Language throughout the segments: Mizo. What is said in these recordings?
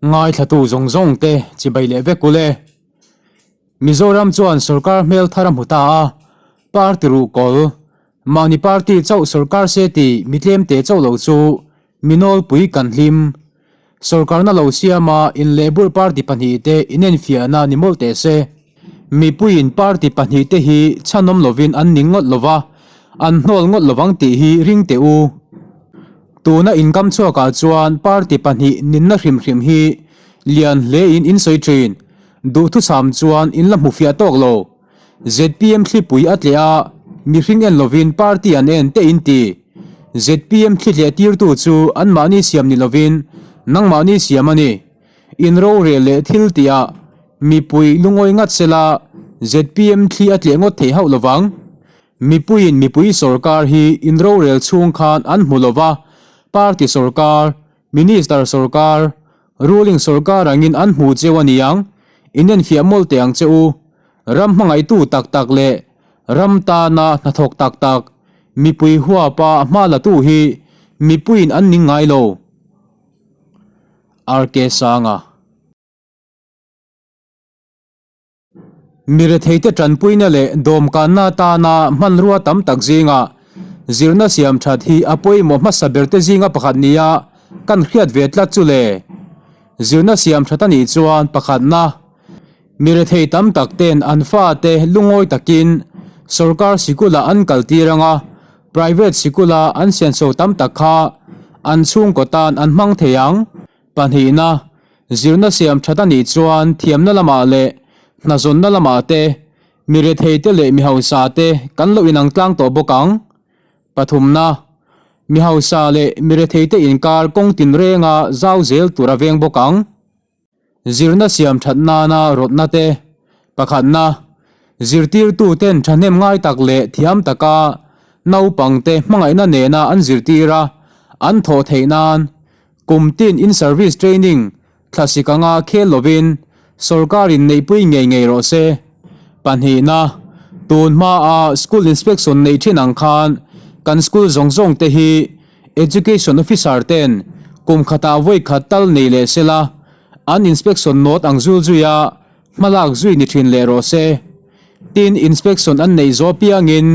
Ngaithlatu zawng zawng te chibai leh vek ule. Mizoram chuan sorkar hmel thar a hmu ta a, party ruhkawl, mahni party chauh sorkar se tih mi tlemte chauh lo chu mi nawlpui kan hlim. Sorkarna lo siama inlehburh party pahnihte inenfiahna ni mawlh teh se. Mipuiin party pahnihte hi chhanawm lovin an ning ngawt lova, an hnawl ngawt lovang tih hi ring teh u. Tuna inkam chhuakah chuan party pahnih ninna hrim hrim hi lian hlein in sawi thin. Duhthusam chuan in la hmu fiah tawk lo. Zpm thlipui a tleh a, mihring en lovin party an en teh in ti. Zpm thli tleh tirtu chu anmahni siam ni lovin nangmahni siam a ni. In rorel leh thil tihah mipui lungawi ngat sela zpm thli a tleh ngawt thei hauh lovang. Mipuiin mipui sorkar hi in rorel chhung khan an hmu lova, party sorkar, minister sorkar, Ruling sorkar angin an hmu cheu a niang, inenfiah mawlh teh ang che u. Ram hmangaihtu tak tak leh ram tana hnathawk tak tak, mipui huapa hma latu hi mipuiin an ning ngai lo. RK Sanga. Mi retheite tanpuina leh dawmkanna atana hmanrua tam tak zingah zirna siam that hi a pawimawh hmasa berte zinga pakhat nia kan hriat ve tlat chu le. Zirna siam that a nih chuan pakhatna, mi rethei tam tak ten an fate lungawi takin sorkar sikulah an kaltir anga private sikula an senso tam tak kha an chhungkaw tan an hmang thei ang. Pahnihna, zirna siam that a nih chuan thiamna lamah leh hnazawnna lamah te, mi retheite leh mi hausa te kan lo inang tlang tawh bawk ang. Pathumna, mi hausa leh mi retheite inkar kawng tinrenga zau zel tur a veng bawk ang. Zirna siam that nana rawtna te, Pakhatna, zirtirtuten thahnem ngai tak leh thiam taka naupangte hmangaihna nena an zirtir a, an thawh theih nan kum tin in-service training thlasik anga khel lovin sorkarin neihpui ngei ngei rawh se. Pahnihna, tun hmaa school inspection neih thin ang khan kan school zawng zawng te hi Education Officer ten kum khatah vawi khat tal nei leh sela, an inspection note ang zul zui a, hmalak zui ni thin leh rawh se. Tin, inspection an neih zawh piangin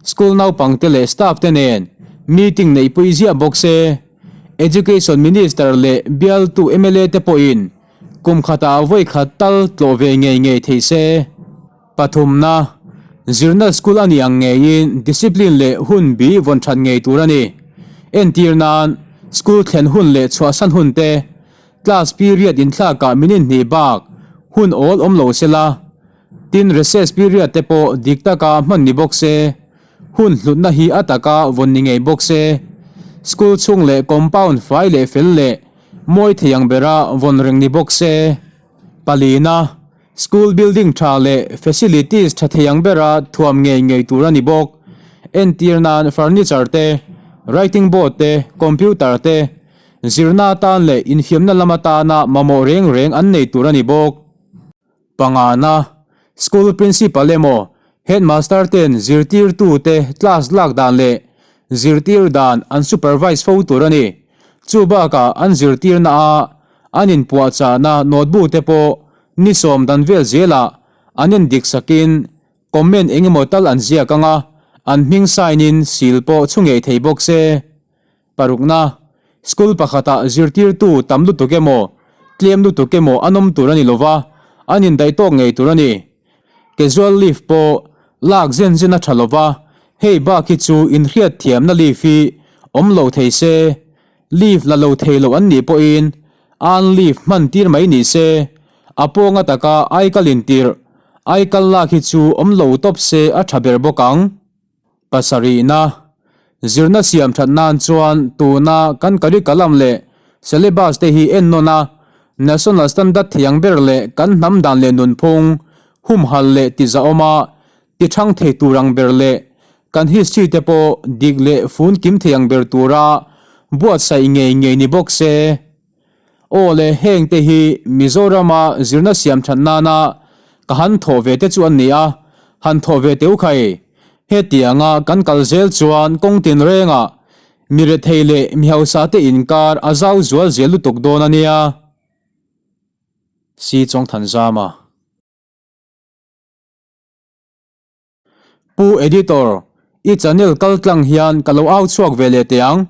school naupangte leh staff te nen meeting neihpui ziah bawk se. Education Minister leh bialtu mla te pawhin kum khatah vawi khat tal tlawh ve ngei ngei thei se. Pathumna, zirna school a nih ang ngeiin discipline leh hun bi vawn that ngei tur a ni. Entir nan, school thlen hun leh chhuahsan hun te, class period inthlakah minute hnih bak hun awl awm lo se la, tin recess period te pawh dik taka hman ni bawk se, hun hlutna hi a taka vawn ni ngei bawk se. School chhung leh compound fai leh fel leh mawi thei ang bera vawn reng ni bawk se. Palina. School building tha leh facilities tha thei ang bera thuam ngei ngei tur a ni bawk. Entir nan furniture te, writing board te, computer te, zirna atan leh infiamna lam atana mamawh reng reng an nei tur a ni bawk. Pangana, School principal emaw headmaster ten zirtirtute class lak dan leh zirtir dan an supervise fo tur a ni. Chu bakah an zirtirna a An inpuahchahna notebook te pawh ni sawm dan vel zelah an endik sakin comment eng emaw tal an ziak ang a, an hming sign in seal pawh chhu ngei thei bawk se. Parukna, School pakhatah zirtirtu tam lutuk emaw, tlem lutuk emaw an awm tur a ni lova, an indaih tawk ngei tur a ni. Casual leave pawh lak zen zen a tha lova, hei bak hi chu inhriatthiamna leave hi awm lo thei se. Leave la lo thei lo an nih pawhin an leave hman tir mai ni se, a pawnga taka aikal intirh, aikal lak hi chu awm lo tawp se a tha ber bawk ang. Pasarihna, Zirna siam that nan chuan tuna kan curriculum leh syllabus te hi ennawn a, national standard thiang ber leh kan hnam dan leh nunphung, humhal leh tizahawma Ti thang thei tur ang ber leh kan history te pawh dik leh fun kim thei ang ber tura buatsaih ngei ngei ni bawk se. Aw le heng te hi Mizorama zirna siam that nana ka han thawh ve te chu an ni a, han thawh ve teu khai. Hetianga kan kal zel chuan kawng tinrengah mi rethei leh mi hausa te inkar a zau zual zel lutuk dawn a nia. Si Chawngthanzama. Pu Editor, i channel kal tlang hian ka lo au chhuak ve leh teh ang.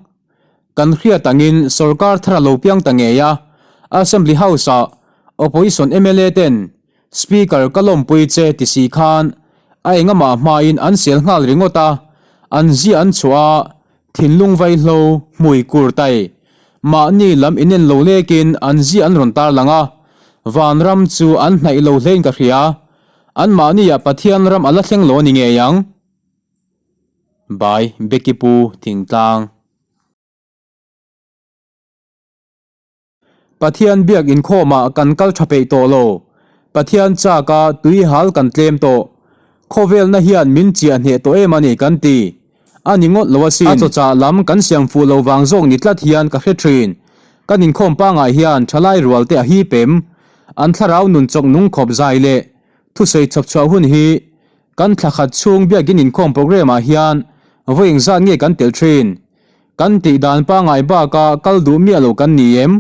Kan hriat angin sorkar thar a lo piang ta ngei a, Assembly House-ah Opposition mla ten Speaker ka lawmpui che ti si khan a engamah hmain an sel nghal ringawt a, an ziah an chhuah a, thinlung vaihlo, hmui kur tai, mahni lam inen lo lekin an ziah an rawn tarlang a, vanram chu an hnaih lo hlein ka hria. Anmahniah Pathian ram a la thleng lo a ni ngei ang. By, Becky Pu, Thingtlang. Pathian biak inkhawmah kan kal tha peih tawh lo. Pathian chak a tui hal kan tlem tawh. Khawvelna hian min chiah hneh tawh em a ni kan ti. A ni ngawt lo asin. A chawchah lam kan siam fuh lo vang zawk ni tlat hian ka hre thin. Kan inkhawm pangai hian thalai rual te a hip em? An thlarau nun chawk nung khawp zai leh thusawi chhawpchhuah hun hi kan thla khat chhung biakin inkhawm programme ah hian vawi engzat nge kan telh thin? Kan tih dan pangai baka kal duh miah lo kan ni em?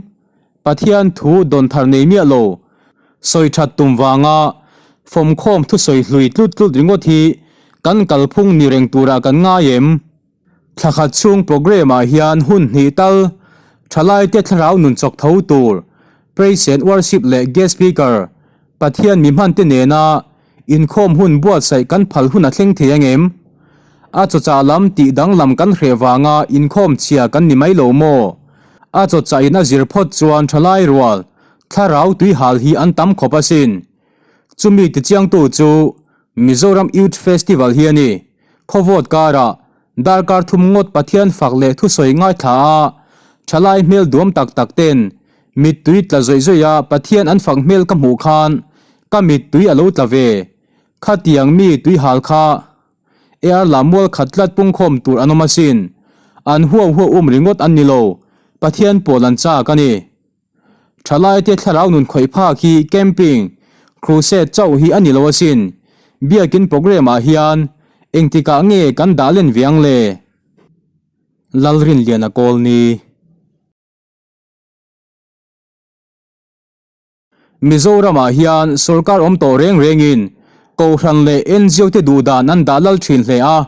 Pathian thu dawn thar nei miah lo. Sawi that tum vanga fawmkhawm thusawi hlui tlut tlut ringawt hi kan kalphung ni reng turah kan ngai em? Thla khat chhung programme ah hian hun hnih tal thalaite thlarau nun chawk tho tur Praise and Worship leh Guest Speaker Pathian mi hmante nena inkhawm hun buatsaih kan phal hun a thleng thei angem? A chawchah lam tih danglam kan hreh vanga inkhawm chhia kan ni mai lo maw? A chawchah in a zir phawt chuan thalai rual thlarau tuihal hi an tam khawp asin. Chumi tichiangtu chu Mizoram Youth Festival hi a ni. Khawvawt karah darkar thum ngawt Pathian fak leh thusawi ngaithla a, thalai hmel duam tak tak ten mittui tla zawih zawih a Pathian an fak hmel ka hmuh khan ka mittui a lo tla ve. Khatiang mi tuihal kha air la mual khat tlat pungkhawm tur an awm asin. An huau huau um ringawt an ni lo, Pathian pawl an chak a ni. Thalaite thlarau nun khawih phak hi camping, crusade chauh hi a ni lo asin. Biakin programme ah hian engtikah nge kan dah len ve ang le? Lalrinliana Kawlni. Mizoramah hian sorkar awm tawh reng rengin Kohhran leh ngo te duh dan an dah lal thin hle a,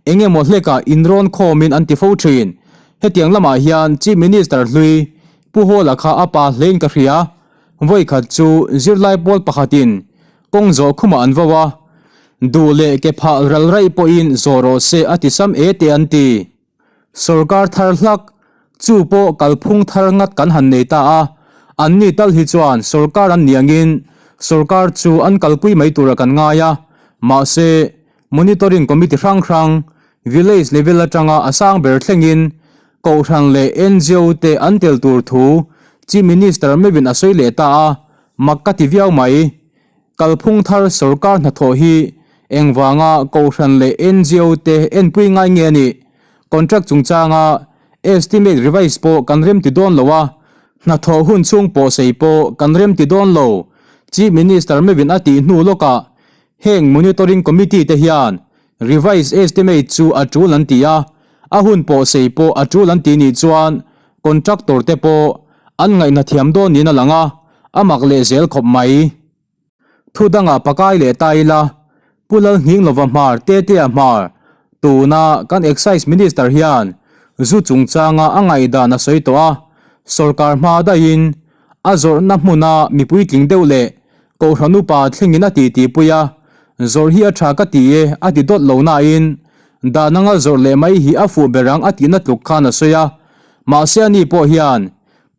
eng emaw hlekah inrawn khawmin an ti fo thin. Hetiang lamah hian Chief Minister hlui Pu Hawla kha a pa hlein ka hria. Vawikhat chu zirlai pawl pakhatin kawng zawh khumah an vo a, duh leh ke phah ral raih pawhin zawh rawh se a ti sam e te an ti. Sorkar thar hlak, chu pawh kalphung thar ngat kan han nei ta a, anni tal hi chuan sorkar an nih angin sorkar chu an kalpui mai tura kan ngai a, mahse, monitoring committee hrang hrang, village level atanga a sang ber thlengin Kohhran leh ngo te an tel tur thu Chief Minister meuhin a sawi leh ta a, mak ka ti viau mai. Kalphung thar sorkar hnathawh hi engvanga Kohhran leh ngo te enpui ngai nge a nih? Contract chungchanga estimate revise pawh kan remti dawn lo a, hnathawh hun chhung pawh sei pawh kan remti dawn lo, Chief Minister meuhin a tih hnu lawkah heng Monitoring Committee te hian revise estimate chu a tul an ti a, a hun pawh sei pawh a tul an ti nih chuan contractor te pawh an ngaihna thiam dawn niin a lang a, a mak leh zel khawp mai. Thu dangah pakai leh ta ila, Pu Lalnghinglova Hmar Tetea Hmar, tuna kan Excise Minister hian zu chungchanga a ngaihdan a sawi tawh a, sorkar hma daihin a zawrhna hmuna mipui tling deuh leh Kohhran upa thlengin a titipui a, zawrh hi a tha ka ti e a ti dawt lo nain dan anga zawrh leh mai hi a fuh ber ang a tihna tluk khan a sawi a, mahse ani pawh hian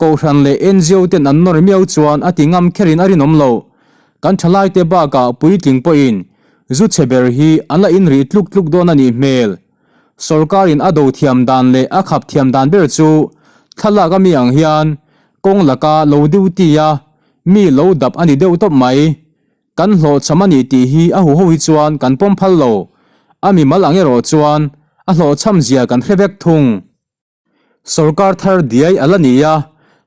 Kohhran leh ngo ten an nawr miau chuan a ti ngam kherin a rinawm lo. Kan thalaite bakah puitling pawhin zu chhe ber hi an la inrih tluk tluk dawn a nih hmel. Sorkarin a do thiam dan leh a khap thiam dan ber chu thlalak a mi ang hian kawng laka lo duty a mi lo dap a ni deuh tawp mai. Kan hlawhchham a ni tih hi a huho hi chuan kan pawm phal lo. A mimal ang erawh chuan a hlawhchham zia kan hre vek thung. Sorkar thar diai a la ni a,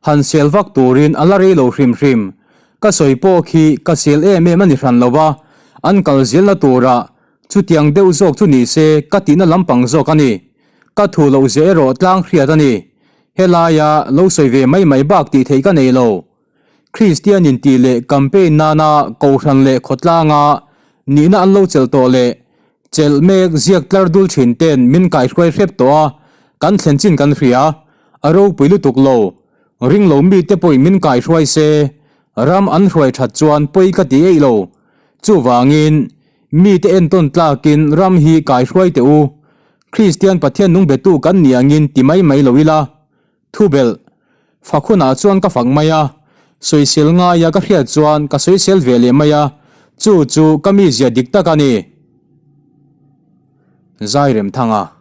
han sel vak turin a la rei lo hrim hrim. Ka sawi pawh khi ka sel em em a ni hran lo a, an kal zelna turah chutiang deuh zawk chu ni se ka tihna lampang zawk a ni. Ka thu loh zia erawh tlang hriat a ni. Helaia lo sawi ve mai mai bak tih theih ka nei lo. Kristian intih leh campaign nana Kohhran leh khawtlanga nihna an lo chelh tawh leh chelh mek ziak tlar dul thin ten min kaihruai hrep tawh a, kan thlen chin kan hria. A ropui lutuk lo. Ring lo mite pawhin min kaihruai se, ram an hruai that chuan pawi ka ti eih lo. Chuvangin, mite entawn tlakin ram hi kaihruai teh u. Kristian Pathian nung betu kan nih angin ti mai mai lo ila. Thubelh, Fak hunah chuan ka fak mai a, sawisel ngaia ka hriat chuan ka sawisel ve leh mai a, chu chu ka mizia dik tak a ni. Zairemthanga.